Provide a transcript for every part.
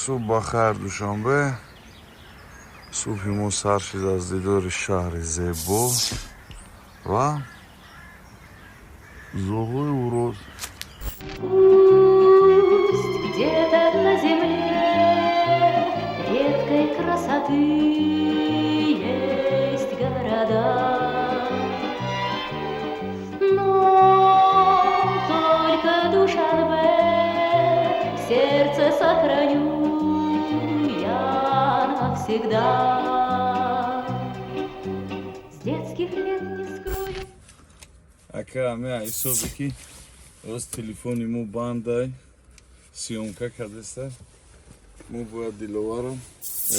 Субҳ ба хайр, Душанбе. Субҳи мо сар шид аз дидори шаҳри зебо ва зоғои уроз. Пусть где-то на земле редкой красоты есть города, но только Душанбе в сердце сохраню я навсегда. С детских лет не скрою. Ака, ами ҳисобе ки оз телефони мо бандай съёмка кардеста, мо бояд Диловарам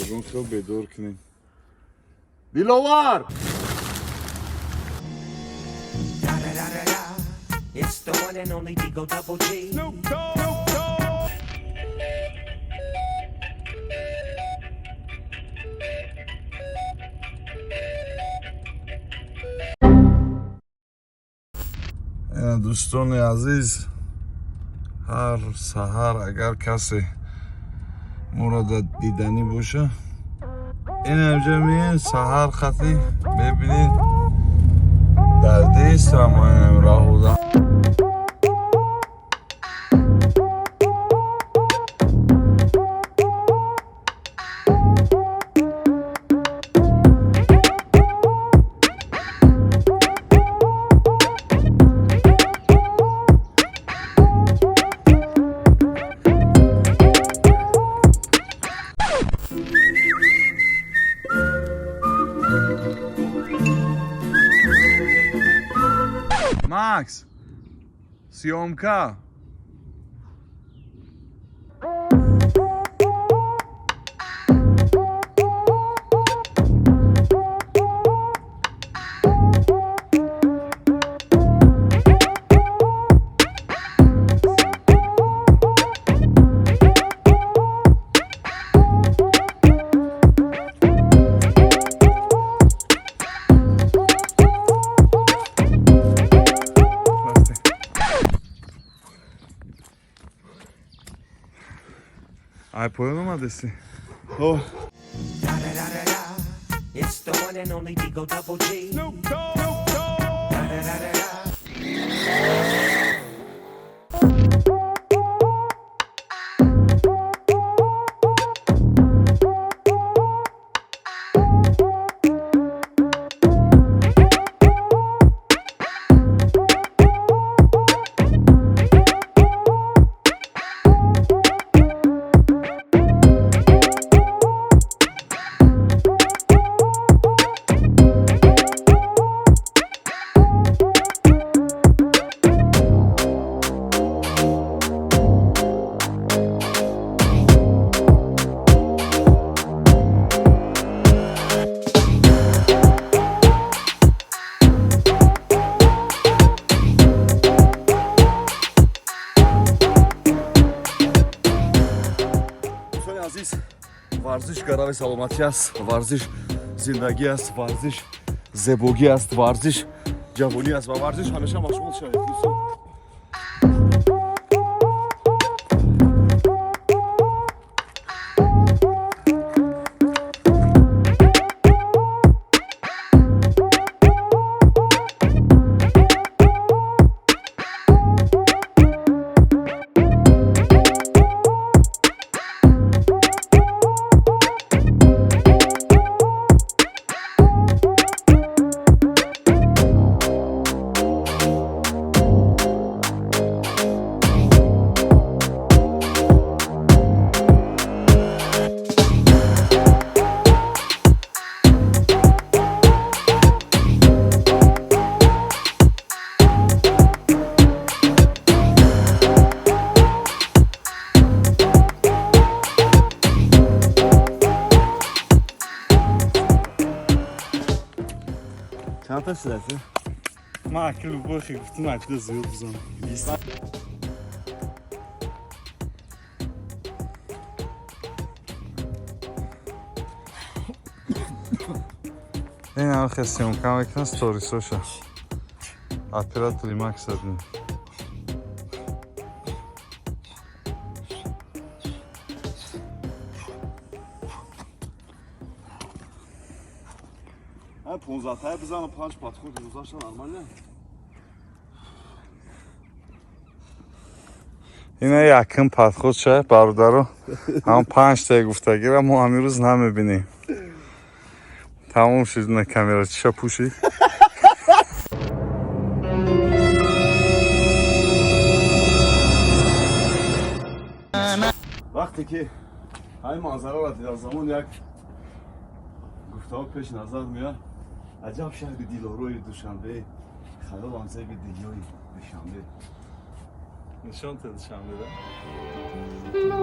ягон хел бедор кунем. Диловар! Da-da-da-da-da. It's the one and only D-O Double G. Ина, дӯстони азиз, ҳар саҳар агар касе моро диданӣ боша, ин инҷа меен, саҳар хати мебинед, дар дестам раҳуда. Макс, съёмка. Расте. Ай, поён омадеси? О. Da-da-da-da-da. It's the one and only D-O Double G. Da-da-da-da-da. Дӯстони азиз, варзиш гарави саломатӣ аст, варзиш зиндагӣ аст, варзиш зебогӣ аст, варзиш ҷавонӣ аст ва варзиш ҳамеша машғул шавед, дӯстон. Чандта шудаси? Ман акли бохи гуфтум, акли зиёд бизан. Ин ҳам съёмка мекунад сторисоша. Оператори Максадни. 15 тая бизанам, панҷ подход гузашта, нормально. Ина якм подход ша, бародаро. Ҳам панҷтае гуфтагира мо ҳамин рӯз намебинем. Тамом шуд, на камера чиша пӯшид. Вақте ки ҳамин манзараро дидам, замон як гуфтаҳо пеш назар меяд: аҷаб шаҳри дилорои Душанбе, хаёлам зеби дунёи Душанбе. Нишон те Душанбеда. Но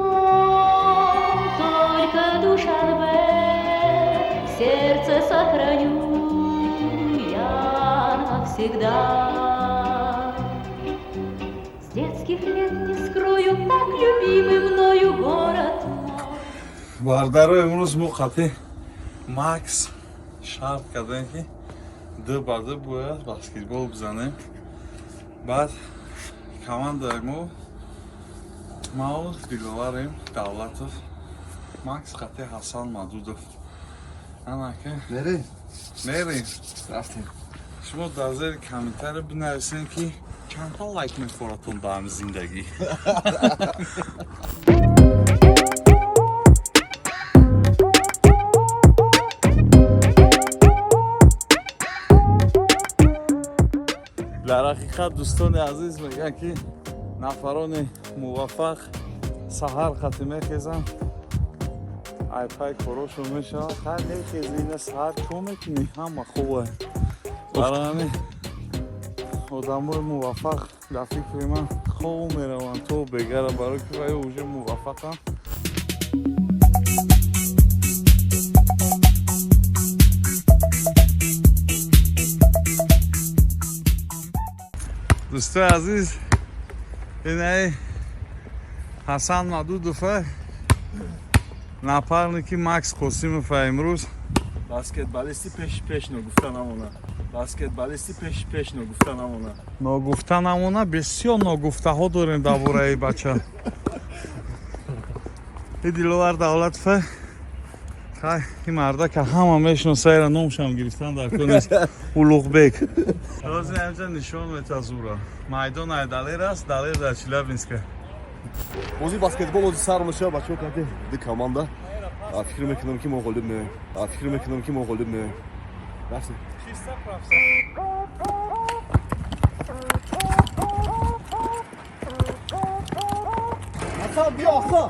только Душанбе в сердце сохраню я навсегда. С детских лет не скрою, так любимый мною город мой. Бародаро, имрӯз мо қати Макс шарт кардем, ки ду ба ду бояд баскетбол бизанем. Баъд командаи мо мау Диловарем Давлатов, Макс қати Ҳасан Мадудов. Анаки. Мерем. Мерем. Рафтем. Шумо дар зери комментарио бинависем, ки чандта лайк мехӯратон ба ҳами зиндагӣ. Дар ҳақиқат, дӯстони азиз, мегӯянд, ки нафарони муваффақ саҳар қати мехезанд, айпай корошон мешавад. Хай, мехези, ина саҳар чо мекунӣ? Ҳама хуба. Барои ҳамин одамои муваффақ, дар фикри ман, хоб мераванд то бегара, барои ки ваё уже муваффақанд. Дӯстои азиз, инаи Ҳасан Мадудова, напарники Макс Қосимова имрӯз. Баскетболисти пеш пеш, ногуфта намона. Баскетболисти пеш пеш, ногуфта намона. Ногуфта намона, бисёр ногуфтаҳо дорем дар бораи бача и Диловар Давлатова. Хай, ин мардака ҳама мешиносаира, номшам гирифтан дар кор нест, Улуғбек. Ҳозир ҳамҷа нишон метаз ура. Майдон ай Далер аст, Далер дар Челябинска. Бозии баскетбол ҳозир сар мешавад, бачаҳо. Карди ду команда. Фикр мекунам, ки мо ғолиб меоем. Фикр мекунам, ки мо ғолиб меоем. Рафтем. Ҳасан, биё, Ҳасан.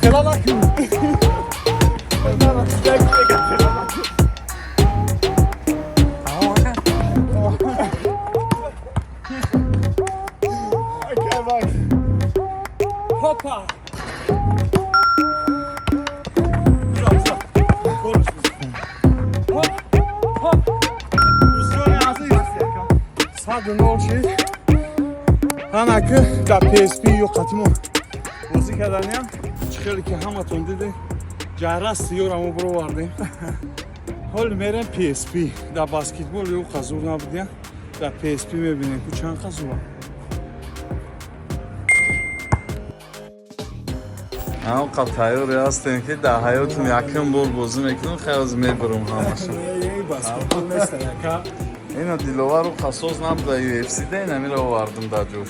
Тела накун. Хопа! Дӯстони азиз, 100-0 шид. Ҳамаки дар PSP ё қатимо бозӣ карданиям. Чӣ хеле ки ҳаматон дидем, ҷаррасти ёрамо бировардем. Ҳол мерем PSP. Дар баскетбол ё қазур набудем. Дар PSP мебинем, ку чанд қазура. Ҳам тайёре ҳастем, ки дар ҳаётум якум бор бозӣ мекунам, хайр, мебарам ҳамаша. Ина Диловару қасос набуда UFC да, ина мира овардум дар ҷош.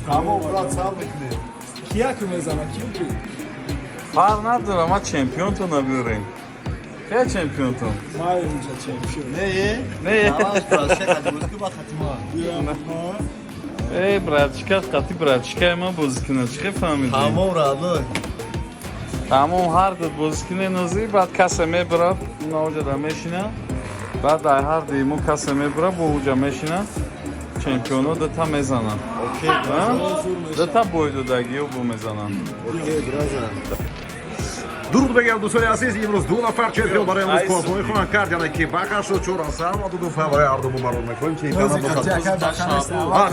Тамом, брат, сар мекунем. Кияку мезана, кию? Фарқ надора, ма чемпионтон набиёрем. Кия чемпионтон? Ма инҷа чемпион. Не, эй, братчика, қати братчикаи ман бозӣ кунад, чӣ хел фаҳмидӣ? Тамом, родной. Тамом, ҳар ду бозӣ кунед нозӣ, баъд касе мебарад, наоҷада мешина, баъд дар ҳар дуи мо касе мебарад, бо уҷа мешина, чемпионо дута мезананд. Окей. Дута бойдодагиё бо мезананд. Окей, браза. Дуруд мегӯям, дӯстони азиз. Имрӯз ду нафар чемпион барои имрӯз корпоӣ хоҳанд кард, яъне ки Бахашу чор асан ва ду нафар барои ҳарду мо марон мекунем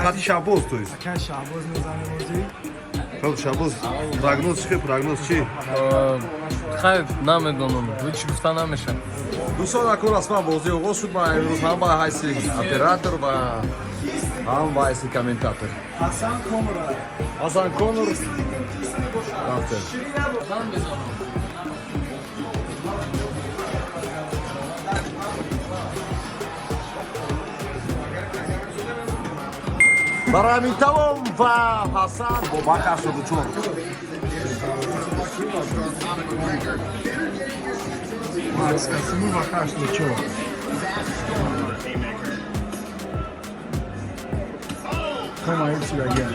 хати Шаҳбоз, то есть Шаҳбоз мезанем бозӣ. Хел, Шаҳбоз, прогноз чи? Прогноз чи? Хайр, намедонам, ҳеҷ гуфта намешавад. Дӯстон, акун расман бозӣ оғоз шуд. Ма имрӯз ҳам ба ҳайси оператор ва ҳам ба ҳайси комментатор. Ҳасан Конора. Ҳасан Конор рафтем. Барои ҳамин тамом ва Ҳасан бо Бак 84. Макс Касимов 84. Come on, hit you again.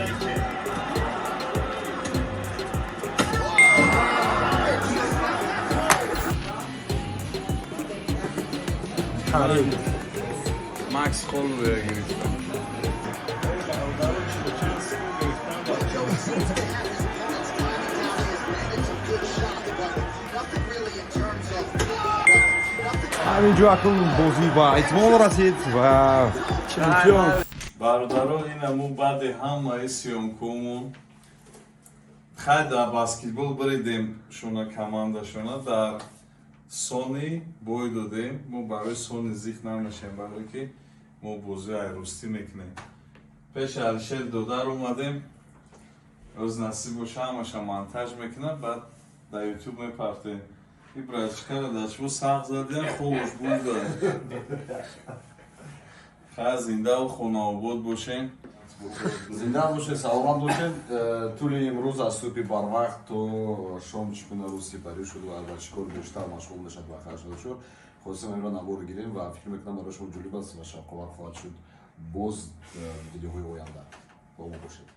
Хариб. Макс Холлоуэя гирифтам. Ҳаминҷо акун бозӣ ба итмом расид ва Чемпион. Бародаро, ина мо баъди ҳамаи съёмкомон, хай, дар баскетбол биридем шуна, командашона дар сони бой додем. Мо барои сони зиқ намешем, барое ки мо бозии айрӯстӣ мекунем. Пеши Алишер додар омадем. Рӯз насиб боша, ҳамаша монтаж мекунам, баъд дар Ютуб мепартем. И братчикара дашбо сағ задиям, хобош бурда. Хай, зиндаву хонаобод бошем. Зинда бошед, саломат бошед. Тӯли имрӯз аз субҳи барвақт то шом чӣ гуна рӯз сипарӣ шуд ва ба чӣ кор бештар машғул мешавад ва 84, хостем инро навор гирем ва фикр мекунам, барои шумо ҷолиб аст ва шавқовар хоҳад шуд. Боз видеоҳои оянда бо мо бошед.